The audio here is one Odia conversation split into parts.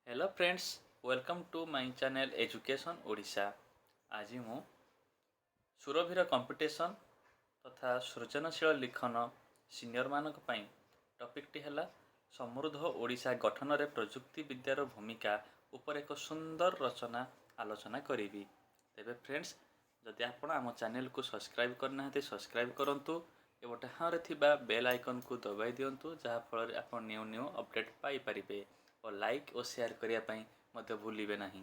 Hello friends, welcome to my channel Education Odisha. ଆଜି ମୁଁ ସୁରଭିର କମ୍ପିଟିସନ୍ ତଥା ସୃଜନଶୀଳ ଲିଖନ ସିନିୟରମାନଙ୍କ ପାଇଁ ଟପିକ୍ଟି ହେଲା ସମୃଦ୍ଧ ଓଡ଼ିଶା ଗଠନରେ ପ୍ରଯୁକ୍ତି ବିଦ୍ୟାର ଭୂମିକା ଉପରେ ଏକ ସୁନ୍ଦର ରଚନା ଆଲୋଚନା କରିବି। ତେବେ ଫ୍ରେଣ୍ଡସ୍, ଯଦି ଆପଣ ଆମ ଚ୍ୟାନେଲକୁ ସବସ୍କ୍ରାଇବ୍ କରିନାହାନ୍ତି, ସବସ୍କ୍ରାଇବ୍ କରନ୍ତୁ ଏବଂ ଡାହାଣରେ ଥିବା ବେଲ୍ ଆଇକନ୍କୁ ଦବାଇ ଦିଅନ୍ତୁ, ଯାହାଫଳରେ ଆପଣ ନ୍ୟୁ ନ୍ୟୁ ଅପଡ଼େଟ୍ ପାଇପାରିବେ ଓ ଲାଇକ୍ ଓ ସେୟାର କରିବା ପାଇଁ ମଧ୍ୟ ଭୁଲିବେ ନାହିଁ।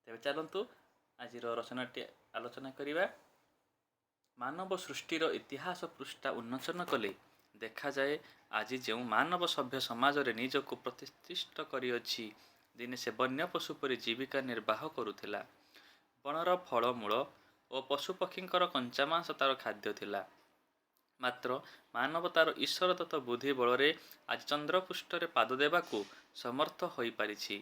ତେବେ ଚାଲନ୍ତୁ, ଆଜିର ରଚନାଟି ଆଲୋଚନା କରିବା। ମାନବ ସୃଷ୍ଟିର ଇତିହାସ ପୃଷ୍ଠା ଉନ୍ମୋଚନ କଲେ ଦେଖାଯାଏ, ଆଜି ଯେଉଁ ମାନବ ସଭ୍ୟ ସମାଜରେ ନିଜକୁ ପ୍ରତିଷ୍ଠିତ କରିଅଛି, ଦିନେ ସେ ବନ୍ୟ ପଶୁ ପରି ଜୀବିକା ନିର୍ବାହ କରୁଥିଲା। ବଣର ଫଳମୂଳ ଓ ପଶୁପକ୍ଷୀଙ୍କର କଞ୍ଚାମାଂସ ତାର ଖାଦ୍ୟ ଥିଲା। ମାତ୍ର ମାନବ ତାର ଈଶ୍ୱରଦତ୍ତ ବୁଦ୍ଧି ବଳରେ ଆଜି ଚନ୍ଦ୍ରପୃଷ୍ଠରେ ପାଦ ଦେବାକୁ ସମର୍ଥ ହୋଇପାରିଛି।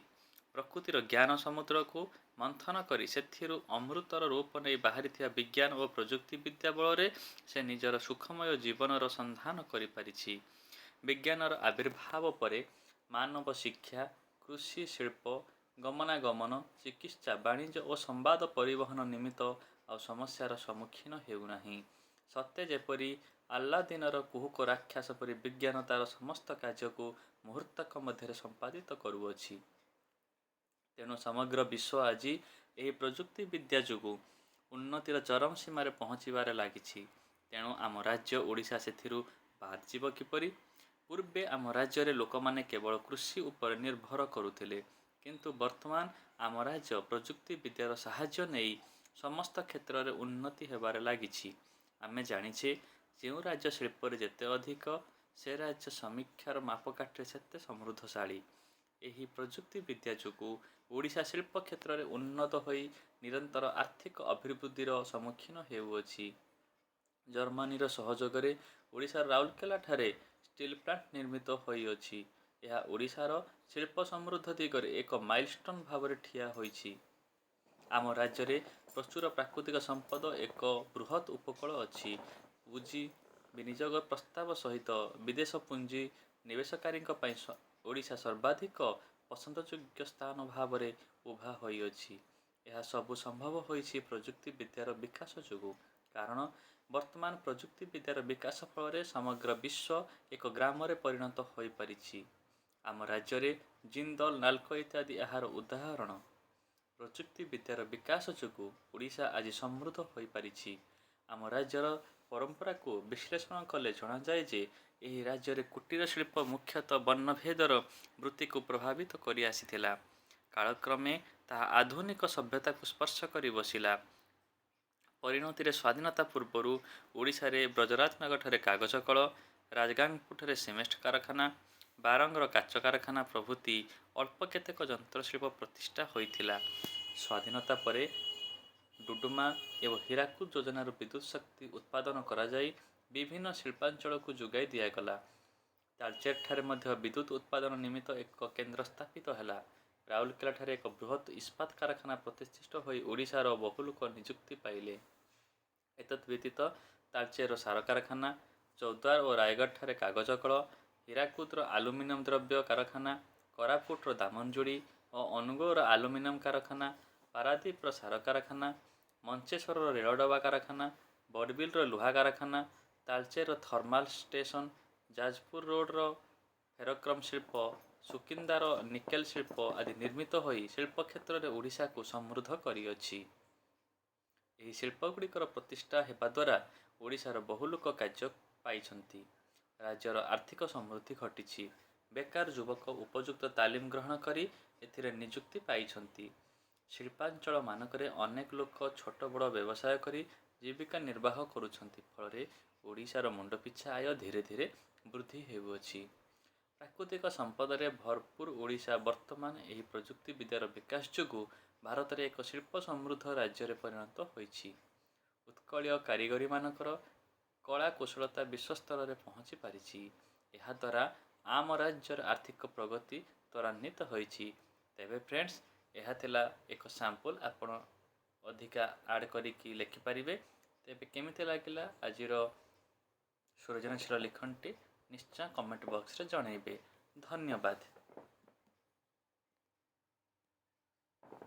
ପ୍ରକୃତିର ଜ୍ଞାନ ସମୁଦ୍ରକୁ ମନ୍ଥନ କରି ସେଥିରୁ ଅମୃତର ରୂପ ନେଇ ବାହାରିଥିବା ବିଜ୍ଞାନ ଓ ପ୍ରଯୁକ୍ତି ବିଦ୍ୟା ବଳରେ ସେ ନିଜର ସୁଖମୟ ଜୀବନର ସନ୍ଧାନ କରିପାରିଛି। ବିଜ୍ଞାନର ଆବିର୍ଭାବ ପରେ ମାନବ ଶିକ୍ଷା, କୃଷି, ଶିଳ୍ପ, ଗମନାଗମନ, ଚିକିତ୍ସା, ବାଣିଜ୍ୟ ଓ ସମ୍ବାଦ ପରିବହନ ନିମିତ୍ତ ଆଉ ସମସ୍ୟାର ସମ୍ମୁଖୀନ ହେଉନାହିଁ। ସତେ ଯେପରି ଆଲ୍ଲାଦିନର କୁହୁକ ରାକ୍ଷସ ପରି ବିଜ୍ଞାନ ତାର ସମସ୍ତ କାର୍ଯ୍ୟକୁ ମୁହୂର୍ତ୍ତକ ମଧ୍ୟରେ ସମ୍ପାଦିତ କରୁଅଛି। ତେଣୁ ସମଗ୍ର ବିଶ୍ୱ ଆଜି ଏହି ପ୍ରଯୁକ୍ତି ବିଦ୍ୟା ଯୋଗୁଁ ଉନ୍ନତିର ଚରମ ସୀମାରେ ପହଞ୍ଚିବାରେ ଲାଗିଛି। ତେଣୁ ଆମ ରାଜ୍ୟ ଓଡ଼ିଶା ସେଥିରୁ ବାଦ୍ ଯିବ କିପରି? ପୂର୍ବେ ଆମ ରାଜ୍ୟରେ ଲୋକମାନେ କେବଳ କୃଷି ଉପରେ ନିର୍ଭର କରୁଥିଲେ। କିନ୍ତୁ ବର୍ତ୍ତମାନ ଆମ ରାଜ୍ୟ ପ୍ରଯୁକ୍ତି ବିଦ୍ୟାର ସାହାଯ୍ୟ ନେଇ ସମସ୍ତ କ୍ଷେତ୍ରରେ ଉନ୍ନତି ହେବାରେ ଲାଗିଛି। ଆମେ ଜାଣିଛେ, ଯେଉଁ ରାଜ୍ୟ ଶିଳ୍ପରେ ଯେତେ ଅଧିକ, ସେ ରାଜ୍ୟ ସମୀକ୍ଷାର ମାପକାଠିରେ ସେତେ ସମୃଦ୍ଧଶାଳୀ। ଏହି ପ୍ରଯୁକ୍ତି ବିଦ୍ୟା ଯୋଗୁଁ ଓଡ଼ିଶା ଶିଳ୍ପ କ୍ଷେତ୍ରରେ ଉନ୍ନତ ହୋଇ ନିରନ୍ତର ଆର୍ଥିକ ଅଭିବୃଦ୍ଧିର ସମ୍ମୁଖୀନ ହେଉଅଛି। ଜର୍ମାନୀର ସହଯୋଗରେ ଓଡ଼ିଶାର ରାଉରକେଲାଠାରେ ଷ୍ଟିଲ୍ ପ୍ଲାଣ୍ଟ ନିର୍ମିତ ହୋଇଅଛି। ଏହା ଓଡ଼ିଶାର ଶିଳ୍ପ ସମୃଦ୍ଧ ଦିଗରେ ଏକ ମାଇଲଷ୍ଟୋନ୍ ଭାବରେ ଠିଆ ହୋଇଛି। ଆମ ରାଜ୍ୟରେ ପ୍ରଚୁର ପ୍ରାକୃତିକ ସମ୍ପଦ, ଏକ ବୃହତ୍ ଉପକୂଳ ଅଛି। ପୁଞ୍ଜି ବିନିଯୋଗ ପ୍ରସ୍ତାବ ସହିତ ବିଦେଶ ପୁଞ୍ଜି ନିବେଶକାରୀଙ୍କ ପାଇଁ ଓଡ଼ିଶା ସର୍ବାଧିକ ପସନ୍ଦଯୋଗ୍ୟ ସ୍ଥାନ ଭାବରେ ଉଭା ହୋଇଅଛି। ଏହା ସବୁ ସମ୍ଭବ ହୋଇଛି ପ୍ରଯୁକ୍ତି ବିଦ୍ୟାର ବିକାଶ ଯୋଗୁଁ। କାରଣ ବର୍ତ୍ତମାନ ପ୍ରଯୁକ୍ତି ବିଦ୍ୟାର ବିକାଶ ଫଳରେ ସମଗ୍ର ବିଶ୍ୱ ଏକ ଗ୍ରାମରେ ପରିଣତ ହୋଇପାରିଛି। ଆମ ରାଜ୍ୟରେ ଜିନ୍ଦଲ, ନାଲକୋ ଇତ୍ୟାଦି ଏହାର ଉଦାହରଣ। ପ୍ରଯୁକ୍ତି ବିଦ୍ୟାର ବିକାଶ ଯୋଗୁଁ ଓଡ଼ିଶା ଆଜି ସମୃଦ୍ଧ ହୋଇପାରିଛି। ଆମ ରାଜ୍ୟର ପରମ୍ପରାକୁ ବିଶ୍ଳେଷଣ କଲେ ଜଣାଯାଏ ଯେ ଏହି ରାଜ୍ୟରେ କୁଟୀର ଶିଳ୍ପ ମୁଖ୍ୟତଃ ବର୍ଣ୍ଣଭେଦର ବୃତ୍ତିକୁ ପ୍ରଭାବିତ କରି ଆସିଥିଲା। କାଳକ୍ରମେ ତାହା ଆଧୁନିକ ସଭ୍ୟତାକୁ ସ୍ପର୍ଶ କରି ବସିଲା। ପରିଣତିରେ ସ୍ୱାଧୀନତା ପୂର୍ବରୁ ଓଡ଼ିଶାରେ ବ୍ରଜରାଜନଗରଠାରେ କାଗଜ କଳ, ରାଜଗାଙ୍ଗପୁରଠାରେ ସିମେଣ୍ଟ କାରଖାନା, ବାରଙ୍ଗର କାଚ କାରଖାନା ପ୍ରଭୃତି ଅଳ୍ପ କେତେକ ଯନ୍ତ୍ରଶିଳ୍ପ ପ୍ରତିଷ୍ଠା ହୋଇଥିଲା। ସ୍ୱାଧୀନତା ପରେ ଡୁଡୁମା ଏବଂ ହୀରାକୁଦ ଯୋଜନାରୁ ବିଦ୍ୟୁତ୍ ଶକ୍ତି ଉତ୍ପାଦନ କରାଯାଇ ବିଭିନ୍ନ ଶିଳ୍ପାଞ୍ଚଳକୁ ଯୋଗାଇ ଦିଆଗଲା। ତାଳଚେରଠାରେ ମଧ୍ୟ ବିଦ୍ୟୁତ୍ ଉତ୍ପାଦନ ନିମିତ୍ତ ଏକ କେନ୍ଦ୍ର ସ୍ଥାପିତ ହେଲା। ରାଉରକେଲାଠାରେ ଏକ ବୃହତ୍ ଇସ୍ପାତ କାରଖାନା ପ୍ରତିଷ୍ଠିତ ହୋଇ ଓଡ଼ିଶାର ବହୁ ଲୋକ ନିଯୁକ୍ତି ପାଇଲେ। ଏତଦ୍ ବ୍ୟତୀତ ତାଳଚେରର ସାର କାରଖାନା, ଚୌଦ୍ୱାର ଓ ରାୟଗଡ଼ଠାରେ କାଗଜ କଳ, ହୀରାକୁଦର ଆଲୁମିନିୟମ ଦ୍ରବ୍ୟ କାରଖାନା, କୋରାପୁଟର ଦାମନଯୋଡ଼ି ଓ ଅନୁଗୋଳର ଆଲୁମିନିୟମ କାରଖାନା, ପାରାଦୀପର ସାର କାରଖାନା, ମଞ୍ଚେଶ୍ୱରର ରେଳଡବା କାରଖାନା, ବଡ଼ବିଲର ଲୁହା କାରଖାନା, ତାଳଚେରର ଥର୍ମାଲ ଷ୍ଟେସନ, ଯାଜପୁର ରୋଡ଼ର ଫେରୋକ୍ରୋମ ଶିଳ୍ପ, ସୁକିନ୍ଦାର ନିକେଲ ଶିଳ୍ପ ଆଦି ନିର୍ମିତ ହୋଇ ଶିଳ୍ପ କ୍ଷେତ୍ରରେ ଓଡ଼ିଶାକୁ ସମୃଦ୍ଧ କରିଅଛି। ଏହି ଶିଳ୍ପଗୁଡ଼ିକର ପ୍ରତିଷ୍ଠା ହେବା ଦ୍ୱାରା ଓଡ଼ିଶାର ବହୁ ଲୋକ କାର୍ଯ୍ୟ ପାଇଛନ୍ତି। ରାଜ୍ୟର ଆର୍ଥିକ ସମୃଦ୍ଧି ଘଟିଛି। ବେକାର ଯୁବକ ଉପଯୁକ୍ତ ତାଲିମ ଗ୍ରହଣ କରି ଏଥିରେ ନିଯୁକ୍ତି ପାଇଛନ୍ତି। ଶିଳ୍ପାଞ୍ଚଳମାନଙ୍କରେ ଅନେକ ଲୋକ ଛୋଟ ବଡ଼ ବ୍ୟବସାୟ କରି ଜୀବିକା ନିର୍ବାହ କରୁଛନ୍ତି। ଫଳରେ ଓଡ଼ିଶାର ମୁଣ୍ଡପିଛା ଆୟ ଧୀରେ ଧୀରେ ବୃଦ୍ଧି ହେଉଅଛି। ପ୍ରାକୃତିକ ସମ୍ପଦରେ ଭରପୁର ଓଡ଼ିଶା ବର୍ତ୍ତମାନ ଏହି ପ୍ରଯୁକ୍ତି ବିଦ୍ୟାର ବିକାଶ ଯୋଗୁଁ ଭାରତରେ ଏକ ଶିଳ୍ପ ସମୃଦ୍ଧ ରାଜ୍ୟରେ ପରିଣତ ହୋଇଛି। ଉତ୍କଳୀୟ କାରିଗରୀମାନଙ୍କର କଳା କୁଶଳତା ବିଶ୍ୱସ୍ତରରେ ପହଞ୍ଚି ପାରିଛି। ଏହାଦ୍ୱାରା ଆମ ରାଜ୍ୟର ଆର୍ଥିକ ପ୍ରଗତି ତ୍ୱରାନ୍ୱିତ ହୋଇଛି। ତେବେ ଫ୍ରେଣ୍ଡସ୍, ଏହା ଥିଲା ଏକ ସାମ୍ପଲ୍। ଆପଣ ଅଧିକା ଆଡ଼୍ କରିକି ଲେଖିପାରିବେ। ତେବେ କେମିତି ଲାଗିଲା ଆଜିର ସୃଜନଶୀଳ ଲିଖନଟି, ନିଶ୍ଚୟ କମେଣ୍ଟ ବକ୍ସରେ ଜଣାଇବେ। ଧନ୍ୟବାଦ।